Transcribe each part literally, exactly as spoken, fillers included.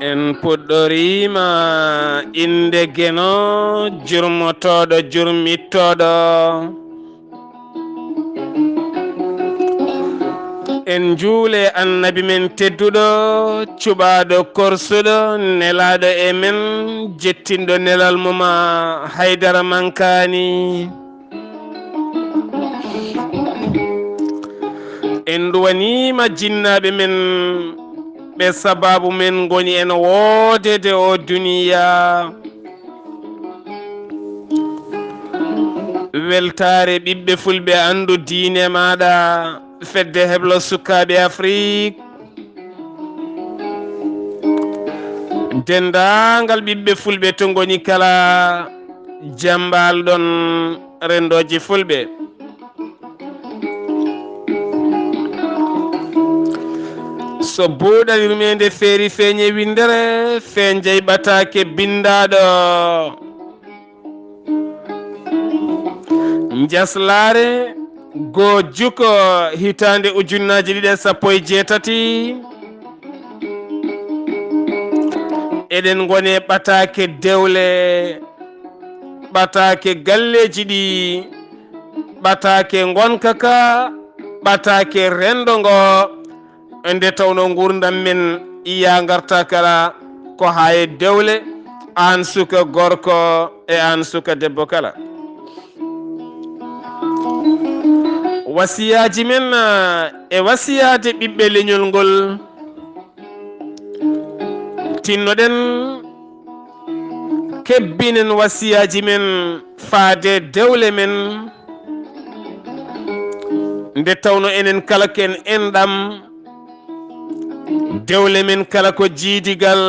En puɗɗoriima innde Geno, jurmotooɗo, jurmittooɗo. En njuule Annabi men tedduɗo, cuɓaaɗo korsuɗo, nelaaɗo e men, jettinɗo nelal mum, haydara mankaani. En nduwaniima jinnaaɓe men, ɓe sabaabu men ngoni en woodeede o duniya. Weltaare ɓiɓɓe fulɓe, anndu diine maaɗa, fedde heblo sukaaɓe Afrik. Denndaangal ɓiɓɓe fulɓe to ngoni kala, jambaal ɗon renndooji fulɓe. So buuɗal yurmeende feeri feeñe winndere, feenjay ɓataake binndaaɗo. Njaslaare goo juko hitaande ujunnaaji ɗiɗi e sappo e jeetati. Eɗen ngone ɓataake dewle, ɓataake galleeji ɗi, ɓataake ngonka ka, ɓataake renndo ngo. Nde tawnoo nguurndam men yaa ngarta kala ko haa e dewle, aan suka gorko e aan suka debbo kala. Wasiyaaji men, eh, e wasiyaade ɓiɓɓe leñol ngol, tinnoɗen kebbinen wasiyaaji men faade dewle men, nde tawnoo enen kala ken enɗam, dewle men kala ko jiidigal,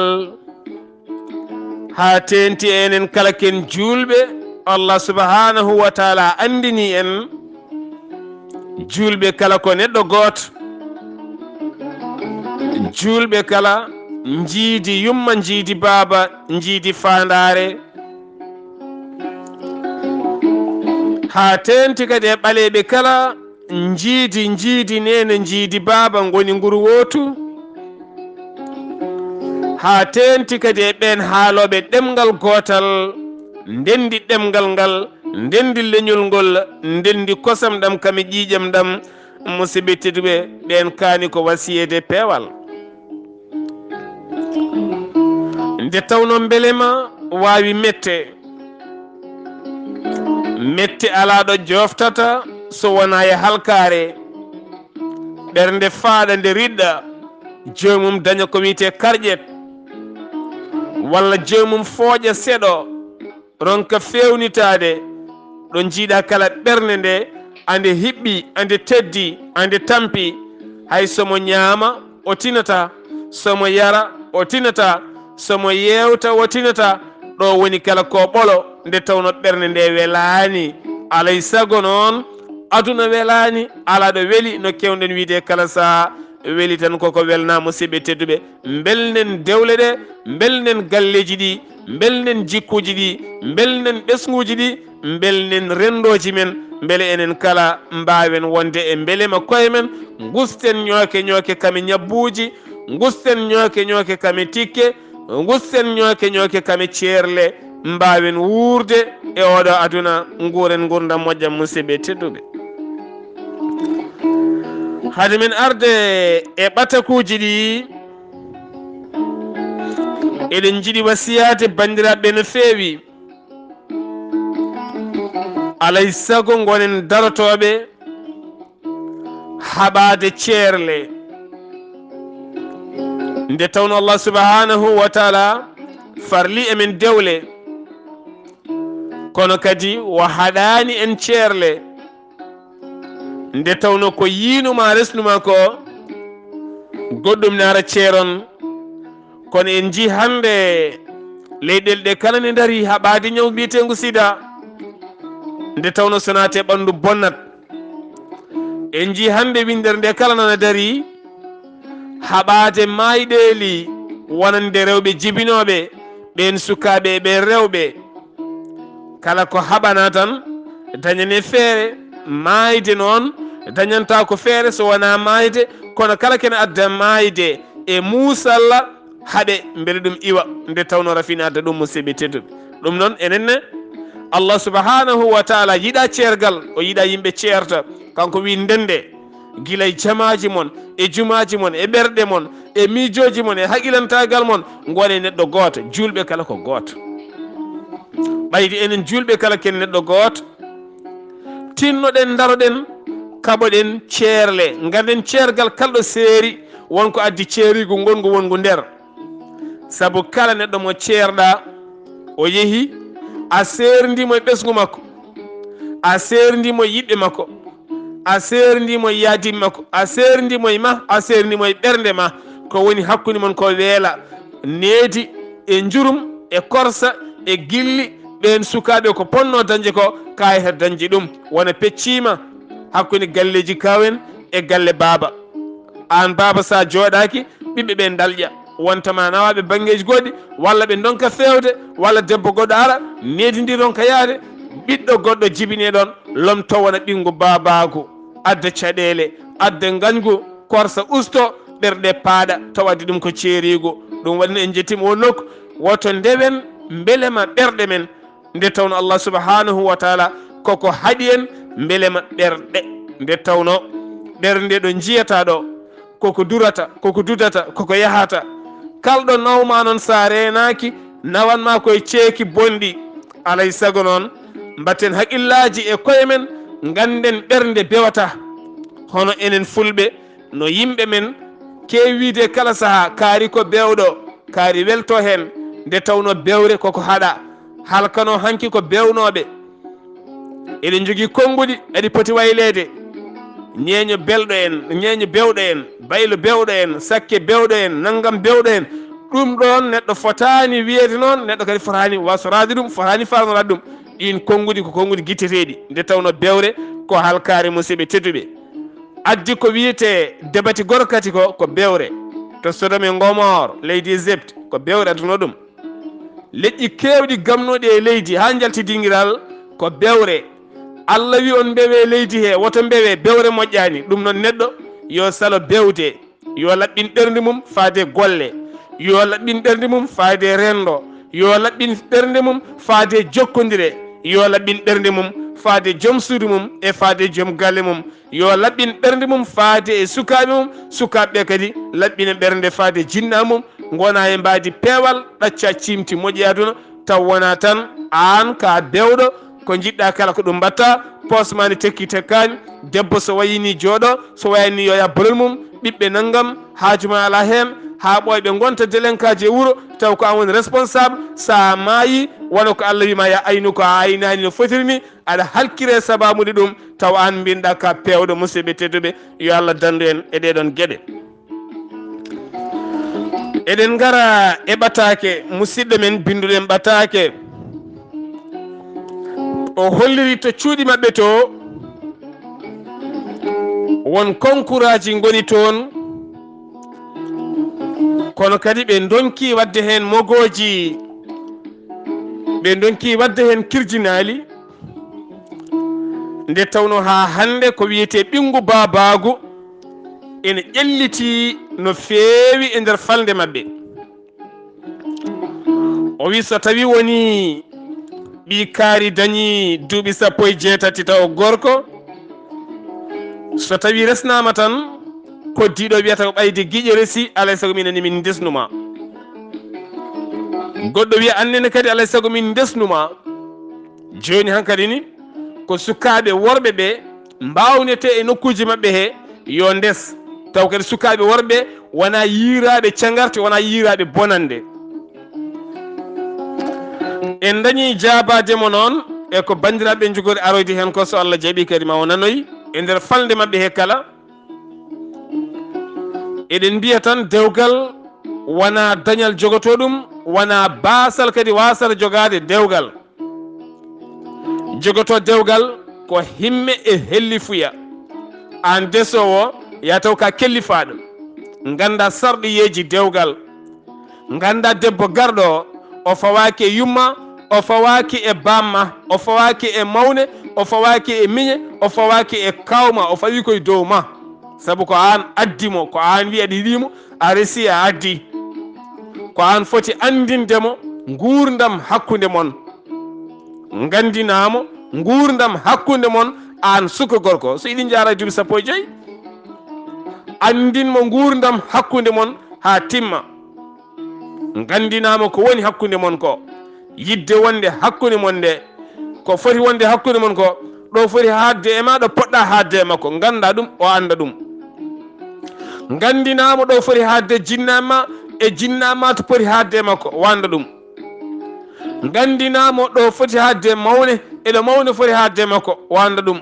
haa teenti e enen kala ken juulɓe. Allah subhanahu wa taala anndini en, juulɓe kala ko neɗɗo gooto. Juulɓe kala njiidi yumma, njiidi baaba, njiidi faandaare. Haa teenti kadi e ɓaleeɓe kala, njiidi, njiidi neene, njiidi baaba, ngoni nguru wootu. Haa teenti kadi e ɓeen haalooɓe ɗemngal gootal, ndenndi ɗemngal ngal, ndenndi leñol ngol, ndenndi kosam ɗam kam e ƴiiƴam ɗam, musidɓe tedduɓe, ɓeen kaani ko wasiyeede peewal. Nde tawnoo mbelema waawi mette, mette alaa ɗo jooftata so wonaa e halkaare. Ɓernde faaɗa nde riɗɗa, joomum daña ko wiyetee karƴet, walla joomum fooƴa seeɗa, ronka feewnitaade, ɗo njiiɗa kala ɓernde nde, ande hiɓɓi, ande teddi, ande tampi, hay so mo ñaama o tinata, so mo yara o tinata, so mo yeewta o tinata, ɗo woni kala ko ɓolo, nde tawnoo ɓernde nde welaani. Alay sago noon, aduna welaani, alaa ɗo weli, no keewɗen wiyde kala sahaa, weli tan koko welnaa, musidɓe tedduɓe. Mbelnen dewle ɗe, mbelnen galleeji ɗi, mbelnen jikkuuji ɗi, mbelnen ɓesnguuji ɗi, mbelnen renndooji men, mbele enen kala mbaawen wonde e mbelema koye men, ngusten ñooke ñooke kame ñabbuuji, ngusten ñooke ñooke kame tikke, ngusten ñooke ñooke kame ceerle, mbaawen wuurde e oɗo aduna, nguuren nguurndam moƴƴam, musidɓe tedduɓe. Hade men arde e ɓatakuuji ɗi, eɗen njiɗi wasiyaade banndiraaɓe no feewi. Alay sago ngonen darotooɓe haɓaade ceerle. Nde tawnoo Allah subhanahu wa taala farli e men dewle, kono kadi o haɗaani en ceerle. Nde tawnoo ko yiinuma resnuma ko, goɗɗum ne ara ceeron, Kono en njii hannde leyɗeele ɗe kala ne ndarii haɓaade ñaw mbiyeteengu sida, nde tawnoo so naati e ɓanndu bonnat. En njii hannde winndere nde kala nana darii haɓaade maayɗeeli wonande rewɓe jibinooɓe, ɓeen sukaaɓe e ɓeen rewɓe. Kala ko haɓanaa tan, dañanee feere. Maayde noon dañantaa ko feere so wonaa maayde, kono kala kene adda maayde e muusalla, haɓe mbele ɗum iwa, nde tawnoo rafi ina adda ɗum, musidɓe tedduɓe. Ɗum noon, enen ne, Allah subhanahu wa taala yiɗaa ceergal, o yiɗaa yimɓe ceerta. Kanko wii, ndende gila e jamaaji mon, e jumaaji mon, e ɓerɗe mon, e miijooji mon, e haqilantaagal mon, ngonee neɗɗo gooto, juulɓe kala ko gooto. Ɓayde enen juulɓe kala ken neɗɗo gooto, tinnoɗen, ndaroɗen, kaɓoɗen ceerle, ngannden ceergal kala ɗo seeri, won ko addi ceeriigu ngongu wongu nder. Sabu kala neɗɗo mo ceerɗaa, o yehi, a seerndii mo e ɓesngu makko, a seerndii mo e yiɗɓe makko, a seerndii mo e yaadiiɓe makko, a seerndii mo e ma, a seerndii mo e ɓernde ma. Ko woni hakkunde mon ko weela, needi e njurum e korsa e gilli. Ɓeen sukaaɓe ko ponnoo dañde ko, kaayata dañde ɗum. Wona pecciima hakkunde galleeji kaaw en e galle baaba. Aan baaba, so a jooɗaaki, ɓiɓɓe ɓe ndalƴa. Wonta ma nawaaɓe banngeeji goɗɗi, walla ɓe ndonka feewde, walla debbo goɗɗo ara, needi ndi ronka yahde, ɓiɗɗo goɗɗo jibinee ɗoon, lomto wona ɓinngu baabaagu, adda caɗeele, adda ngañgu, korsa usto, ɓerɗe paaɗa, tawa addi ɗum ko ceeriigu. Ɗum waɗi no en njettiima oo nokku, woto ndewen mbelema ɓerɗe men, nde tawnoo Allah subhanahu wa taala koko haɗi en mbelema ɓerɗe. Nde tawnoo ɓernde ɗo njiyataa ɗo, koko durata, koko dudata, koko yahata. Kala ɗo nawmaa noon, so a reenaaki, nawan ma ko e ceeki bonɗi. Alay sago noon, mbatten haqillaaji e koye men, ngannden ɓernde bewataa. Hono enen Fulɓe, no yimɓe men keewi wiyde kala sahaa, kaari ko bewɗo, kaari welto heen, nde tawnoo bewre koko haɗa, halkanoo hanki ko bewnooɓe. Eɗen njogii konnguɗi, aɗi poti wayleede. Ñeeño belɗo en, ñeeño bewɗo en, baylo bewɗo en, sakke bewɗo en, nanngam bewɗo en. Ɗum ɗoon neɗɗo fotaani wiyeede noon, neɗɗo kadi fotaani wasoraade ɗum, fotaani faandoraade ɗum. Ɗiin konnguɗi ko konnguɗi gitteteeɗi, nde tawnoo bewre ko halkaare, musidɓe tedduɓe. Addi ko wiyetee debati gorkati ko, ko bewre. To Sodom e Gomor, leydi Egypte, ko bewre adduno ɗum. Leƴƴi keewɗi gamnuɗi e leydi haa njalti dingiral, ko bewre. Allah wi on mbewe leydi he, woto mbewe, bewre moƴƴaani. Ɗum noon neɗɗo yo salo bewde, yo laɓɓin ɓernde mum faade golle, yo laɓɓin ɓernde mum faade renndo, yo laɓɓin ɓernde mum faade jokkondire, yo laɓɓin ɓernde mum faade joom suudu mum e faade joom galle mum. Yo laɓɓin ɓernde mum faade e sukaaɓe mum, sukaaɓe ɓe kadi laɓɓina ɓernde faade jinnaaɓe mum, ngona e mbaadi peewal, ɗacca ciimti moƴƴi aduna, taw wona tan aan ka bewɗo, ko njiɗɗa kala ko ɗum mbatta, poos ma ne tekki tekkaani, debbo so wayi ni jooɗo, so wayani ni yo yah bolol mum, ɓiɓɓe nanngam, haaju ma alaa heen, haa ɓooyɓe ngonta délinquant ji e wuro, taw ko aan woni responsable, so a maayi, wano ko Allah wi ma yah aynu ko a aynaani no fotiri ni, aɗa halkire sababude ɗum, taw aan mbinɗa ka peewɗo, musidɓe tedduɓe, yo Allah danndu en e ɗee ɗoon geɗe. Eɗen ngara e ɓataake, musidɗo men, binnduɗen ɓataake. O holliri to cuuɗi maɓɓe to, won konkuraaji ngoni toon, kono kadi ɓe ndonki waɗde heen mogooji, ɓe ndonki waɗde heen kirjinaali. Nde tawnoo haa hannde ko wiyetee ɓinngu baabaagu ene ƴellitii no feewi e nder falnde maɓɓe. O wi so tawii wonii ɓii kaari dañii duuɓi sappo e jeetati taw gorko, so tawii resnaama tan, koddiiɗo wiyata ko ɓayde giƴo resi, alay sago minen ne min ndesnu ma. Goɗɗo wiya, aan nene kadi alay sago min ndesnu ma. Jooni hankadi ni, ko sukaaɓe worɓe ɓe mbaawnetee e nokkuuji maɓɓe he, yo ndes. Taw kadi sukaaɓe worɓe wonaa yiyraaɓe cangarte, wonaa yiyraaɓe bonannde. En dañii jaabaade mo noon, e ko banndiraaɓe njogori aroyde heen ko, so Allah jaɓii kadi ma o nanoy e nder falnde maɓɓe he kala. Eɗen mbiya tan dewgal wonaa dañal jogotoo ɗum, wonaa baasal kadi waasata jogaade dewgal. Jogotoo dewgal ko himme e hellifuya. Aan desoowo, yaa taw ka kellifaaɗo. Ngannda sarɗiyeeji dewgal. Ngannda debbo garɗo o, o fawaaki e yumma, o fawaaki e bamma, o fawaaki e mawne, o fawaaki e miñe, o fawaaki e kawma, o fawi koye dow ma. Sabu ko aan addi mo, ko aan wi'i aɗa yiɗi mo, a resi a addi. Ko aan foti anndinde mo nguurndam hakkunde mon. Nganndinaa mo nguurndam hakkunde mon, aan suka gorko. So iɗi njaara e duuɓi sappo e joy, anndin mo nguurndam hakkunde mon haa timma. Nganndinaa mo ko woni hakkunde mon ko. Yiɗde wonde hakkunde mon nde, ko foti wonde hakkunde mon ko, ɗo foti haaɗde e ma, ɗo poɗɗa haaɗde e makko, ngannda ɗum, o annda ɗum. Nganndinaa mo ɗo foti haaɗde jinnaa ma e jinnaa ma to poti haaɗde e makko, o annda ɗum. Nganndinaa mo ɗo foti haaɗde mawne e ɗo mawne foti haaɗde e makko, o annda ɗum.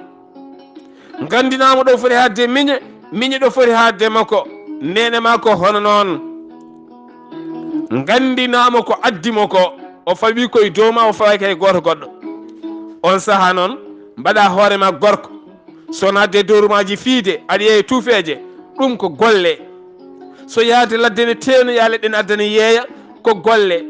Nganndinaa mo ɗo foti haaɗde miñe, miñe ɗo foti haaɗde makko, neene ma ko hono noon. Nganndinaa mo ko addi mo ko, o fawi koye dow ma, o fawaaki hay gooto goɗɗo. On sahaa noon, mbaɗa hoore ma gorko. So naatde e dowrumaaji fiide, aɗa yeeya tuufeeje, ɗum ko golle. So yahde ladde ne teenoya leɗɗe ne adda ne yeeya, ko golle.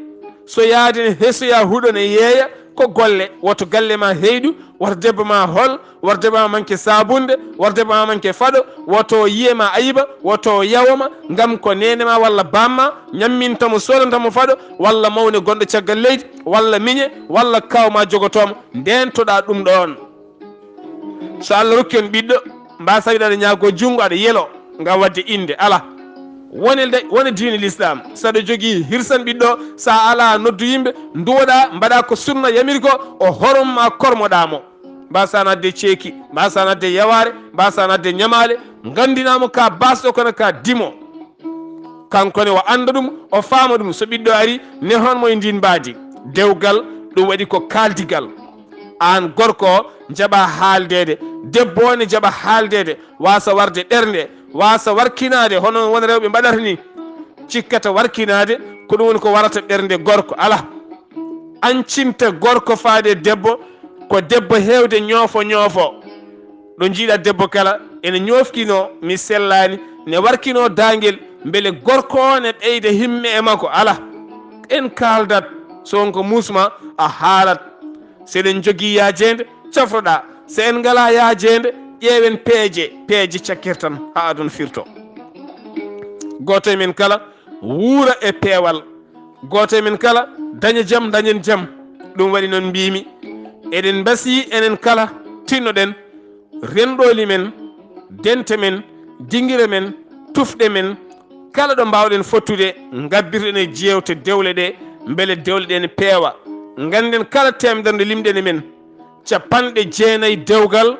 So yahde ne hesoya huɗo ne yeeya, ko golle. Woto galle ma heyɗu, woto debbo ma hol, woto debbo ma manque sabunde, woto debbo ma manque faɗo, woto yiye ma ayiba, woto yawo ma, ngam ko neene ma walla bamma ñamminta mo, soodanta mo faɗo, walla mawne gonɗo caggal leydi, walla miñe, walla kaaw ma jogotoo mo. Ndeentoɗa ɗum ɗoon. So Allah rokki on ɓiɗɗo, mbasa wiɗa aɗa ñaago junngo, aɗa yelo ngam waɗde innde. Alaa. Wone le-, wone diine l'islam. So aɗa jogii, hirsan ɓiɗɗo. So a alaa, noddu yimɓe, nduwoɗa, mbaɗa ko sunna yamiri ko, o horom ma, kormoɗa mo. Mbasa naatde ceeki, mbasa naatde yawaare, mbasa naatde ñamaale, nganndinaa mo ka baasɗo kono ka dimo. Kanko ne o annda ɗum, o faama ɗum. So ɓiɗɗo ari, nehon mo e ndin mbaadi. Dewgal, ɗum waɗi ko kaaldigal. Aan gorko o, jaɓa haaldeede. Debbo o ne jaɓa haaldeede. Waasa warde ɓernde, waasa warkinaade, hono won rewɓe mbaɗata ni. Cikkata warkinaade, ko ɗum woni ko warata ɓernde gorko. Alaa. Ancinta gorko faade debbo, ko debbo heewde ñoofo ñoofo. Ɗo njiiɗa debbo kala, ene ñoofkinoo, mi sellaani, ne warkinoo daangel, mbele gorko o ne ɓeyda himme e makko. Alaa. En kaaldat, so won ko muusma, a haalat. So eɗen njogii yaajeende, cafroɗaa. So en ngalaa yaajeende, ƴeewen peeje, peeje cakkirtan haa aduna firto. Gooto e men kala wuura e peewal. Gooto e men kala daña jam, dañen jam. Ɗum waɗi noon mbiimi, eɗen mbasiyii enen kala, tinnoɗen renɗooli men, dente men, dingire men, tufɗe men, kala ɗo mbaawɗen fottude, ngabbirɗen e jeewte dewle ɗe, mbele dewle ɗe ne peewa. Ngannden kala teemedere nde limɗen e men, capanɗe jeenayi dewgal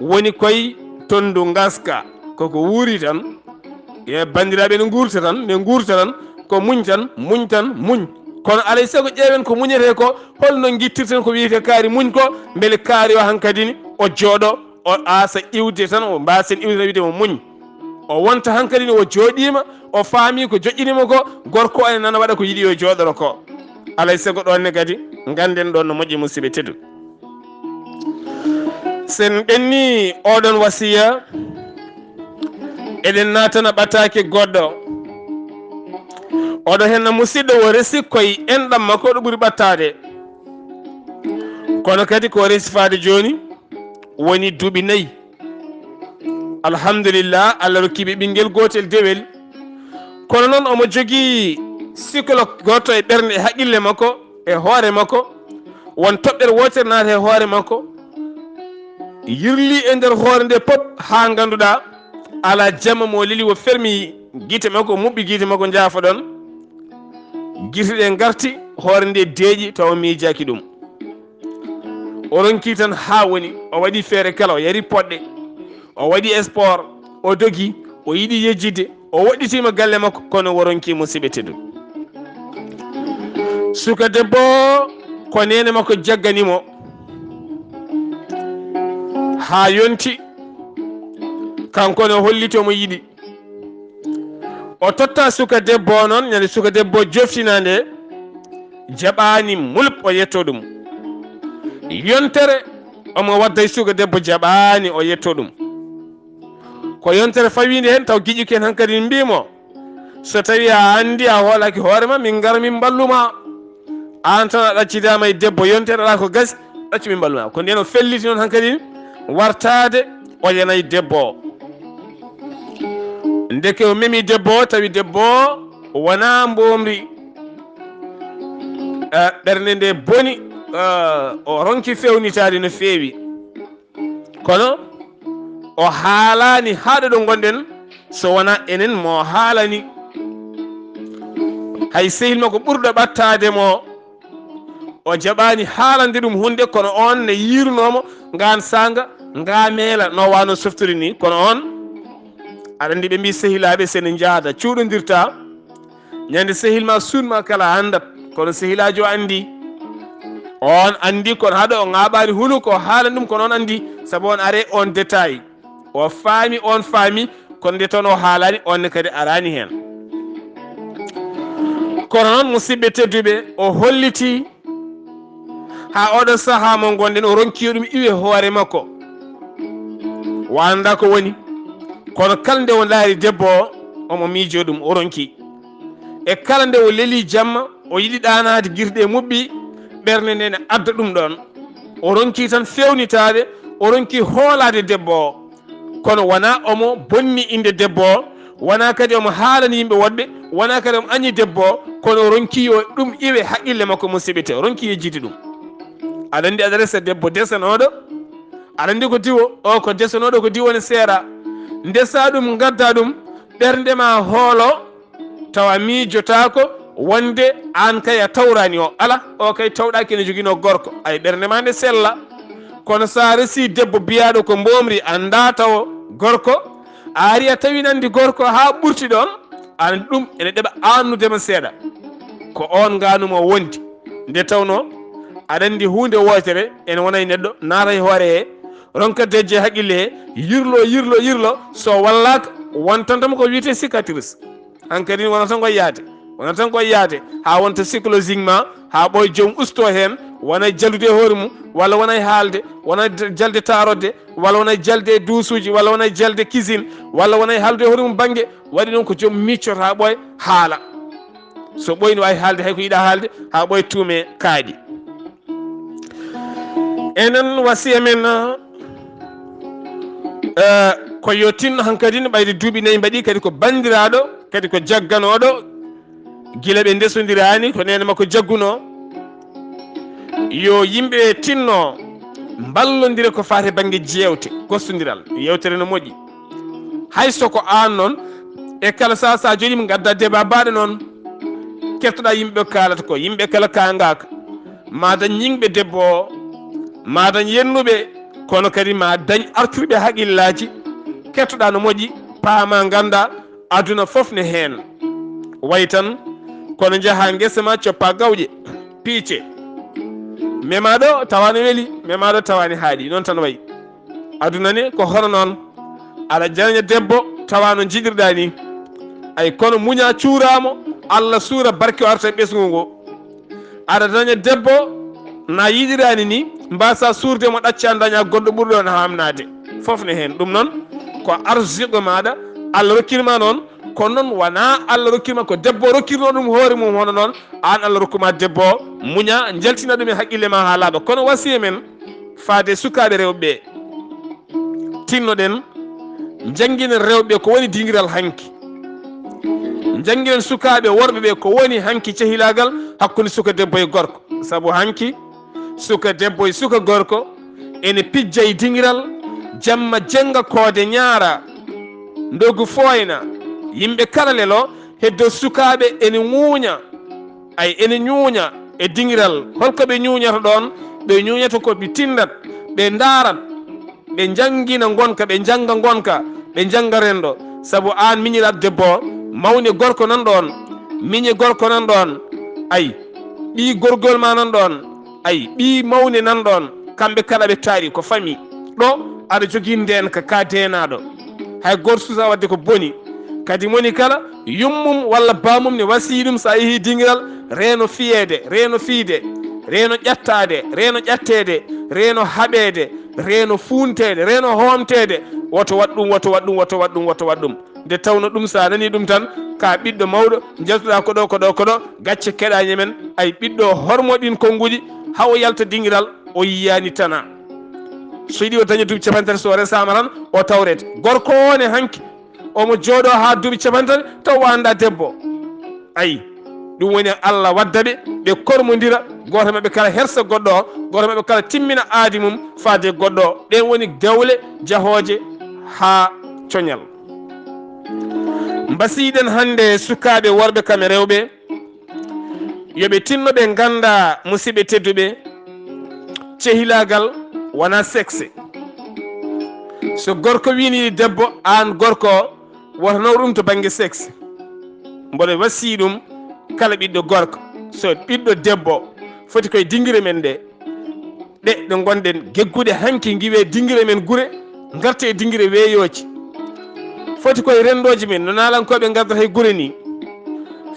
woni koye tonndu ngaska. Koko wuuri tan, e banndiraaɓe ne nguurta tan, ne nguurta tan, ko muñ tan, muñ tan, muñ. Kono alay sago ƴeewen ko muñetee ko, holno ngittirten ko wiyetee kaari muñ ko, mbele kaari o hankadi ne o jooɗo, o aasa iwde tan, o mbaasen iwde tan wiyde mo muñ. O wonta hankadi ne o jooɗiima, o faami ko joƴƴini mo ko, gorko o ene nana waɗa ko yiɗi o jooɗoro ko. Alay sago ɗoon ne kadi, ngannden ɗoon no moƴƴi, musidɓe tedduɓe. Sen ɓenni oɗon wasiya, eɗen naatana ɓataake goɗɗo. Oɗo henna musidɗo o resi koye enɗam makko, ɗo ɓuri ɓattaade. Kono kadi ko resi faade jooni woni duuɓi nayi. Alhamdulillah, Allah rokki ɓe ɓinngel gootel dewel. Kono noon omo jogii psychologue gooto e ɓernde, e haqqille makko, e hoore makko. Won toɓɓere wootere naata e hoore makko. Yirli e nder hoore nde pop haa ngannduɗaa alaa jamma mo leli o fermi gite makko, muɓɓi gite makko, njaafo ɗon. Gite ɗe ngarti, hoore nde deeƴi, tawa miijaaki ɗum. O ronki tan haa woni, o waɗi feere kala, o yari poɗɗe, o waɗi sport, o dogi, o yiɗi yejjitde, o woɗɗitiima galle makko, kono o ronki, musidɓe tedduɓe. Suka debbo o, ko neene makko jaggani mo haa yonti, kanko ne o holliti omo yiɗi. O totta suka debbo o noon, ñande suka debbo o joftina nde, jaɓaani mulɓ o yetto ɗum. Yontere omo wadda e suka debbo, jaɓaani o yetto ɗum. Ko yontere fawiinde heen taw giƴuki en hankadi mbimo, so tawi a anndi a hoolaki hoore ma, min ngara min mballuma. Aan tan a ɗaccidaama e debbo, yontere alaa ko gasi, ɗaccu min mballuma. Ko ndeen o felliti noon hankadi wartaade o yana e debbo o. Ndeke o memi debbo o, tawi debbo o wonaa mboomri. Eh, ɓernde nde boni, eh, o ronki fewnitaade no feewi. Kono o haalaani haa ɗo ɗo ngonɗen, so wonaa enen mo haalani. Hay sehil makko ɓurɗo ɓattaade mo, o jaɓaani haalande ɗum huunde, kono oon ne yiirunoo mo ngaan saanga, ngaa meela no waano softori ni. Kono oon, aɗa anndi ɓe mbii sehilaaɓe, so ne njaada cuuɗondirta. Ñande sehil ma suun ma kala anndat, kono sehilaajo anndi. Oon anndi, kono haa ɗo o ŋaaɓaani hulu ko haalan ɗum, kono oon anndi, sabu oon are oon détail. O faami, oon faami, kono nde toon o haalaani, oon ne kadi araani heen. Kono noon, musidɓe tedduɓe, o holliti haa oɗo sahaa mo ngonɗen, o ronki yo ɗum iwe hoore makko. O anndaa ko woni, kono kala nde o ndaari debbo o, omo miijo ɗum, o ronki. E kala nde o lelii jamma, o yiɗi ɗaanaade girɗe muɓɓi, ɓernde nde ne adda ɗum ɗoon. O ronki tan feewnitaade, o ronki hoolaade debbo o. Kono wonaa omo bonni innde debbo o, wonaa kadi omo haalani yimɓe woɗɓe, wonaa kadi omo añi debbo o, kono o ronki yo ɗum iwe haqqille makko, musidɓe tedduɓe, o ronki yejjitde ɗum. Aɗa anndi aɗa resa debbo desanooɗo, aɗa anndi ko diwo, o ko desanooɗo, ko diwo ne seera. Ndesaa ɗum, ngaddaa ɗum, ɓernde ma hoolo, tawa miijotaako wonde aan kay a tawraani o. Alaa, o kay tawɗaaki ene joginoo gorko. Ay, ɓernde ma nde sella. Kono so a resii debbo biyaaɗo ko mboomri, anndaa tawo gorko, a ari a tawi ene anndi gorko haa ɓurti ɗoon, aan ɗum ene ɗeɓa aannude ma seeɗa. Ko oon ngaanu mo wondi. Nde tawnoo, aɗa anndi huunde wootere ene wona e neɗɗo, naata e hoore he, ronka dejje haqqille he, yirlo, yirlo, yirlo, so wallaaka, wontanta mo ko wiyetee cicatrice. Hankadi wona tan ko yaade, wona tan ko yaade, haa wonta psychologiquement, haa ɓooy joom usto heen, wona e jaldude e hoore mum, walla wona e haalde, wona e jalde taarodde, walla wona e jalde e duusuuji, walla wona e jalde cuisine, walla wona e haaldude e hoore mum bannge, waɗi noon ko joom miccoto haa ɓooya haala. So ɓooyi ne waawi haalde hay ko yiɗaa haalde, haa ɓooya tuume kaaɗi. Enen wasiya men, eh, ko yo tinno hankadi, ɓayde duuɓi nayi mbaɗi, kadi ko banndiraaɗo, kadi ko jagganooɗo, gila ɓe ndesondiraani, ko neene makko jaggunoo. Yo yimɓe tinno mballondire ko faati bannge jeewte, gostondiral, yeewtere no moƴƴi. Hay so ko aan noon, e kala sahaa, so a jooɗiima, ngaddaa débat baaɗo noon, kettoɗaa yimɓe kaalata ko, yimɓe kala kaangaaka. Ma dañ ñiŋɓe debbo o, ma dañ yennuɓe, kono kadi ma dañ artirɓe haqillaaji. Kettoɗaa no moƴƴi, paamaa, nganndaa, aduna fof ne heen. Wayi tan, kono njahaa ngesa ma, coppaa gawƴe, piice. Memaa ɗo, tawa ne weli, memaa ɗo, tawa ne haaɗi. Noon tan wayi. Aduna ne ko hono noon. Aɗa daña debbo, tawa no njiɗirɗaa ni. Ay, kono muñaa, cuuraa mo, Allah suura, barke o arta e ɓesngu ngu. Aɗa daña debbo, na yiɗiraani ni, mbaasaa suurde mo, ɗaccaa dañaa goɗɗo ɓurɗo on haamnaade. Fof ne heen. Ɗum noon, ko arsiqo maaɗa, Allah rokkir ma noon, kono noon wonaa Allah rokkir ma, ko debbo rokkirnoo ɗum hoore mum. Hono noon, aan Allah rokku ma debbo, muñaa, njaltina ɗum e haqqille ma haa laaɓa. Kono wasiya men, faade sukaaɓe rewɓe ɓe. Tinnoɗen, njannginen rewɓe ɓe ko woni dingiral hanki. Njannginen sukaaɓe worɓe ɓe ko woni hanki cehilaagal hakkunde suka debbo e gorko. Sabu hanki, suka debbo e suka gorko ene pijja e dingiral, jamma jennga, koode ñaara, ndogu fooyna, yimɓe kala lelo, heddo sukaaɓe ene ŋuuña. Ay, ene ñuuña e dingiral. Holko ɓe ñuuñata ɗoon? Ɓe ñuuñata ko ɓe tinndat, ɓe ndaarat, ɓe njanngina ngonka, ɓe njannga ngonka, ɓe njannga renndo. Sabu aan miñiraaɗo debbo o, mawni gorko nan ɗoon, miñi gorko nan ɗoon, ay, ɓii gorgol ma nan ɗoon, ay, ɓii mawni nan ɗoon, kamɓe kala ɓe taari ko famille. Ɗo aɗa jogii ndeenka, ka deenaaɗo. Hay gooto suusaa waɗde ko boni. Kadi moni kala, yummum walla baamum ne wasiyii ɗum, so a yehii dingiral, reeno fiyeede, reeno fiyde, reeno ƴattaade, reeno ƴatteede, reeno haɓeede, reeno fuunteede, reeno hoomteede. Woto waɗ ɗum, woto waɗ ɗum, woto waɗ ɗum, woto waɗ ɗum. Nde tawno ɗum, so a nanii ɗum tan, ka ɓiɗɗo mawɗo, njaltuɗaa ko ɗo, ko ɗo, ko ɗo, gacce keɗaani e men. Ay, ɓiɗɗo hormo ɗin konnguuji, haa o yalta dingiral, o yiyaani tanaa. So yiɗi o daña duuɓi capanɗe tati, so o resaama tan, o tawrete. Gorko o ne hanki, omo jooɗo haa duuɓi capanɗe tati, taw o anndaa debbo. Ay, ɗum woni Allah wadda ɓe, ɓe kormondira, gooto maɓɓe kala hersa goɗɗo o, gooto maɓɓe kala timmina aadi mum faade goɗɗo o. Ɗen woni dewle jahooje haa coñal. Mbasiyiɗen hannde sukaaɓe worɓe kam e rewɓe, yo ɓe tinno ɓe ngannda, musiɓɓe tedduɓe, cehilaagal wonaa sexe. So gorko wiini yiɗi debbo, aan gorko o, woto nawru ɗum to bannge sexe. Mboɗo wasiyii ɗum kala ɓiɗɗo gorko. So ɓiɗɗo debbo foti koye dingire men nde, ɗe, ɗe ngonɗen gegguɗe hanki, ngiwee dingire men gure, ngarte e dingire weeyooji. Foti koye renndooji men, no naalankooɓe ngardata e gure ni.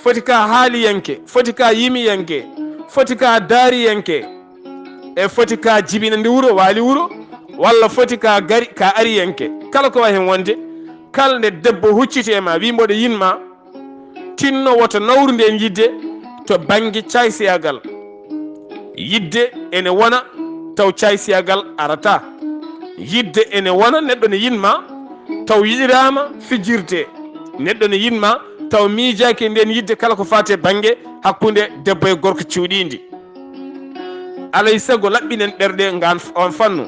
Foti ka haaliyanke, foti ka yimiyanke, foti ka daariyanke, e foti ka jibinande wuro, waali wuro, walla foti ka gari, ka ariyanke. Kala ko wayi hen wonde, kala nde debbo hucciti e ma, wi mboɗo yinma, tinno woto nawru nden yidde to bannge caysiyagal. Yidde ene wona taw caysiyagal arata. Yidde ene wona neɗɗo ne yinma taw yiɗiraama fijirde. Neɗɗo ne yinma taw miijaaki e nden yidde kala ko faati e bannge hakkunde debbo e gorko cuuɗiindi. Alay sago laɓɓinen ɓerɗe ngaan f-, on fannu.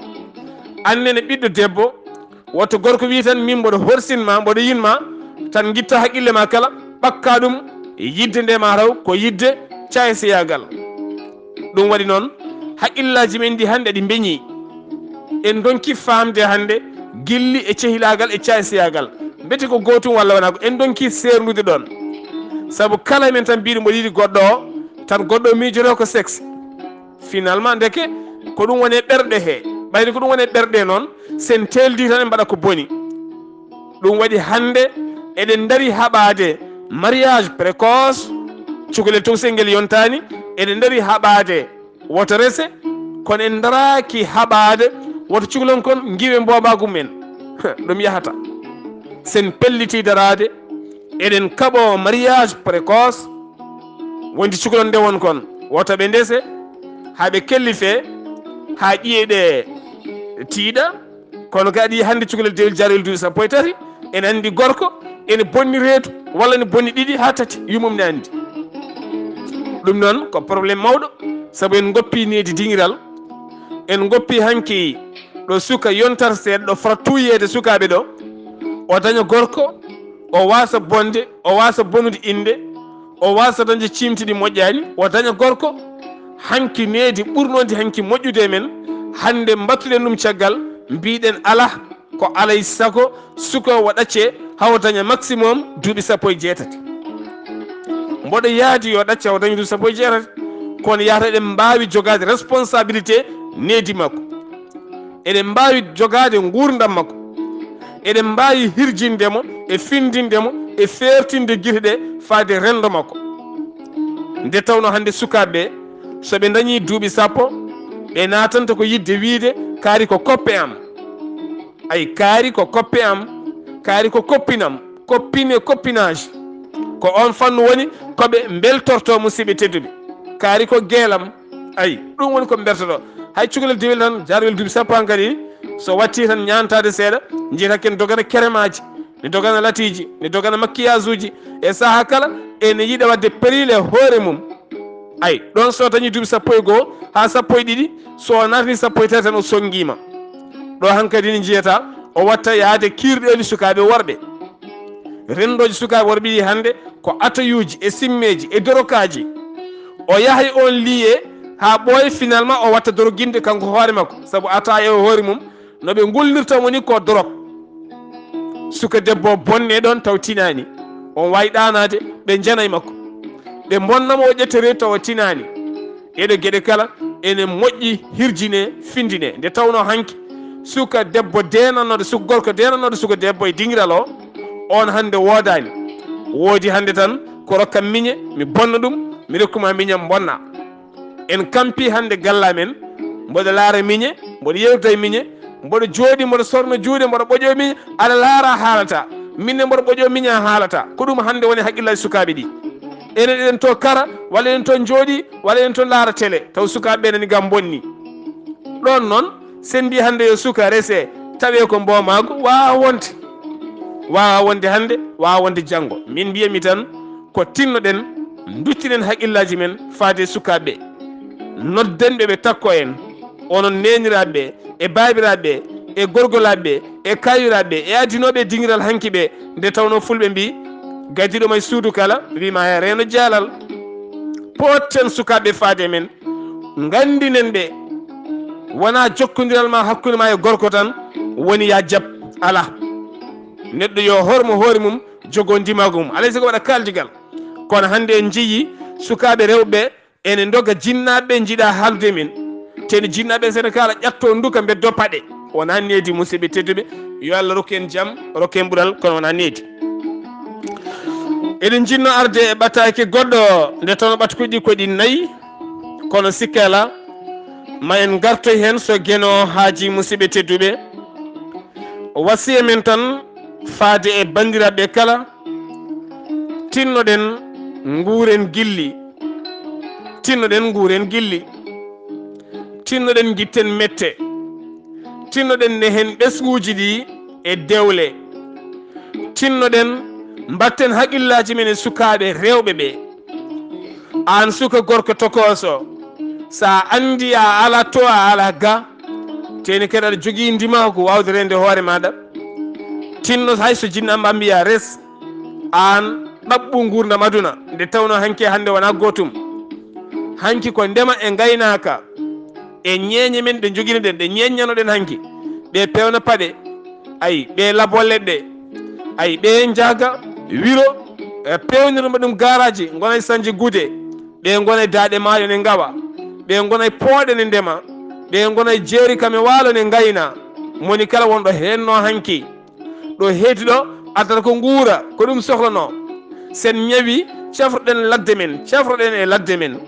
Annene ɓiɗɗo debbo, woto gorko wi tan min mboɗo horsin ma, mboɗo yin ma, tan ngitta haqqille ma kala, ɓakka ɗum yidde nde ma taw ko yidde caysiyagal. Ɗum waɗi noon, haqqillaaji men ɗi hannde ɗi mbeñi. En ndonki faamde hannde gilli e cehilaagal e caysiyagal. Mbete ko gootum walla wonaa ko, en ndonki seerndude ɗoon. Sabu kala e men tan mbiɗo mboɗo yiɗi goɗɗo o, tan goɗɗo o miijoto ko sexe. Finalement, ndeke ko ɗum woni e ɓerɗe he. Ɓayde ko ɗum woni e ɓerɗe noon, sen teeldi tan en mbaɗa ko boni. Ɗum waɗi hannde eɗen ndari haɓaade mariage précoce, cukalel tokosel ngel yontaani, eɗen ndari haɓaade woto rese, kono en ndaraaki haɓaade woto cukalon kon ngiwe mboobaagu men. Ɗum yahata. Sen pelliti daraade, eɗen kaɓo mariage précoce, wondi cukalon ndewon kon, woto ɓe ndese, haa ɓe kellife, haa ƴiye ɗe tiiɗa. Kono kadi hannde cukalel dewel jarel duuɓi sappo e tati, ene anndi gorko, ene bonni reedu, walla ne bonni ɗiɗi haa tati, yumum ne anndi. Ɗum noon ko problème mawɗo, sabu en ngoppi needi dingiral, en ngoppi hanki ɗo suka yontata seeɗa, ɗo fota tuuyeede sukaaɓe ɗo, o daña gorko, o waasa bonde, o waasa bonude innde, o waasa dañde ciimti ɗi moƴƴaani, o daña gorko. Hanki needi ɓurnondi hanki moƴƴude e men, hannde mbattuɗen ɗum caggal, mbiɗen alaa, ko alay sago sukoowo ɗaccee haa o daña maximum duuɓi sappo e jeetati. Mboɗo yaadi yo ɗacce o daña duuɓi sappo e jeetati, kono yahata eɗen mbaawi jogaade responsabilité needi makko. Eɗen mbaawi jogaade nguurndam makko. Eɗen mbaawi hirjinde mo e findinde mo e feertinde gite ɗe faade renndo makko. Nde tawnoo hannde sukaaɓe ɓe, so ɓe ndañii duuɓi sappo, ɓe naatanta ko yiɗde wiyde, kaari ko koppe am. Ay, kaari ko koppe am, kaari ko koppinam, koppine, koppinaaji. Ko oon fannu woni ko ɓe mbeltortoo, musiɓɓe tedduɓe. Kaari ko geelam. Ay, ɗum woni ko mbertoɗo. Hay cukalel dewel tan, jarwel duuɓi sappo hankadi ni, so watti tan ñaantaade seeɗa, njiyata ken dogana keremaaji, ne dogana latiiji, ne dogana makkiyaajuuji. E saha kala, ene yiɗa waɗde perile hoore mum. Ay, ɗon so dañi duuɓi sappo e goo haa sappo e ɗiɗi, so o naatni sappo e tati tan o sonngiima. Ɗo hankadi ne njiyata o watta yaade kiirɗeeli sukaaɓe worɓe. Renndooji sukaaɓe worɓe ɗi hannde ko atayuuji e simmeeji e dorokaaji. O yahay on liye haa ɓooya, finalement o watta doroginde kanko hoore makko, sabu ataya o hoore mum, no ɓe ngulnirta mo ni ko dorog. Suka debbo bonne ɗon taw tinaani. On waawi ɗaanaade, ɓe njanay makko. Ɓe mbonna mo, o ƴetta reedu tawa tinaani. Ɗeɗo geɗe kala ene moƴƴi hirjine, findine. Nde tawnoo hanki suka debbo deenanooɗo suka gorko, deenanooɗo suka debbo e dingiral o, On hannde woodaani. Woodi hannde tan ko rokkam miñe, mi bonna ɗum, mi rokkuma miñam bonna. En kampi hannde galla men, mboɗo laara miñe, mboɗo yewta e miñe, mboɗo jooɗi, mboɗo sorna juuɗe, mboɗo ɓoƴo miñe, aɗa laara a haalata. Min ne mboɗo ɓoƴo miñe a haalata. Ko ɗum hannde woni haqqillaaji sukaaɓe ɗi. Enen eɗen to kara, walla eɗen to jooɗi, walla eɗen to laara télé, taw sukaaɓe ɓe nani gam bonni. Ɗon noon, sen mbi hannde yo suka rese, tawe ko mboomaagu, waawa wonde. Waawa wonde hannde, waawa wonde janngo. Min mbiyami tan, ko tinnoɗen, duccinen haqqillaaji men faade e sukaaɓe ɓe. Nodden ɓe, ɓe takko en. Onon neeniraaɓe ɓe, e baabiraaɓe ɓe, e gorgolaaɓe ɓe, e kaayiraaɓe ɓe, e adinooɓe e dingiral hanki ɓe, nde tawnoo fulɓe mbi, gadiiɗo ma e suudu kala, wi ma e reeno jaalal. Pootten sukaaɓe ɓe faade e men, nganndinen ɓe. Wonaa jokkondiral ma hakkunde ma e gorko tan woni ya jaɓ, alaa. Neɗɗo yo hormo hoore mum, jogoo ndimaagu mum. Alay sago waɗa kaaldigal. Kono hannde en njiyii sukaaɓe rewɓe ene ndoga jinnaaɓe ɓe njiɗa haaldude e men. Teni jinnaaɓe ɓe sene kala ƴatto nduka mbeddo paɗe. Wona needi, musidɓe tedduɓe, yo Allah rokku en jam, rokku en ɓural, kono wona needi. Eɗen jinno arde e ɓataake goɗɗo, nde tawno ɓatakuuji ko ɗi nayi, kono sikke alaa, ma en ngartoy heen so Geno haaji, musidɓe tedduɓe. Wasiya men tan faade e banndiraaɓe kala, tinnoɗen nguuren gilli, tinnoɗen nguuren gilli, tinnoɗen ngitten mette, tinnoɗen nehen ɓesnguuji ɗi e dewle, tinnoɗen mbatten haqqillaaji men e sukaaɓe rewɓe ɓe. Aan suka gorko tokooso, so a anndi a alaa to, a alaa ga, teni kadi aɗa jogii ndimaagu waawde reende hoore maaɗa. Tinno hay so jinnaama mbiya res, aan ɗaɓɓu nguurndam aduna, nde tawnoo hanki e hannde wonaa gootum. Hanki ko ndema e ngaynaaka, e ñeeñe men ɗe njoginoɗen, ɗe ñeeññanoɗen hanki. Ɓe peewna paɗe, ay, ɓe labo leɗɗe, ay, ɓe njaaga wiro, e peewnirma ɗum gaaraaji, ngona e sañde gude, ɓe ngona e daaɗe maayo ne ngawa, ɓe ngona e pooɗe ne ndema, ɓe ngona e jeeri kam e waalo ne ngayna. Moni kala wonɗo heenno hanki, ɗo heedi ɗo, addata ko nguura, ko ɗum sohlanoo. Sen ñawi, cafroɗen ladde men, cafroɗen e ladde men.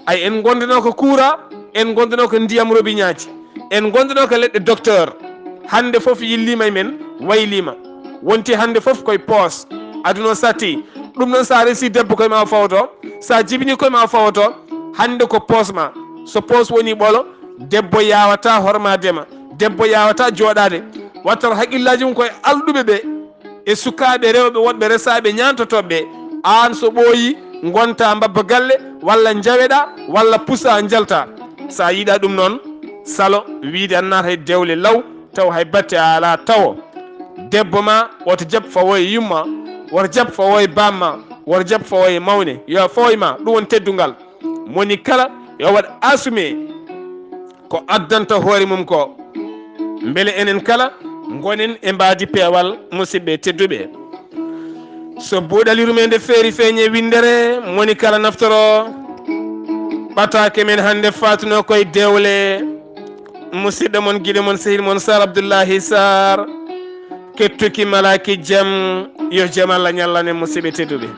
Ay, en ngondano ko kuura, en ngondano ko ndiyam robiñaaji, en ngondano ko leɗɗe docteur. Hannde fof yilliima e men, wayliima. Wonti hannde fof koye poos. Aduna o satti. Ɗum noon, so a resi debbo, koye ma o fawto. So a jibini, koye ma o fawto. Hannde ko poos ma. So poos woni ɓolo, debbo yaawataa hormaade ma. Debbo yaawataa jooɗaade. Wattata haqqillaaji mum koye alɗuɓe ɓe, e sukaaɓe rewɓe wonɓe resaaɓe ñaantotooɓe ɓe. Aan so ɓooyi, ngonta mbabba galle, walla njaweɗa, walla pusa njalta. So a yiɗa ɗum noon, salo wiide a naata e dewle law, taw hay batte a alaa tawo. Debbo ma, woto jaɓ fawo e yumma, woto jaɓ fawo e bamma, woto jaɓ fawo e mawne. Yo a fawo e ma, ɗum woni teddungal. Moni kala yo waɗ assume ko addanta hoore mum ko. Mbele enen kala ngonen e mbaadi peewal, musidɓe tedduɓe. So buuɗal yurmeende feeri feeñe winndere, moni kala naftoro. Ɓataake men hannde faatuno koye dewle. Musidɗo mon, giɗo mon, sehil mon, Sar Abdullahi Sar. Kettuki malaaki jam, yo jam Allah ñallan en, musidɓe tedduɓe.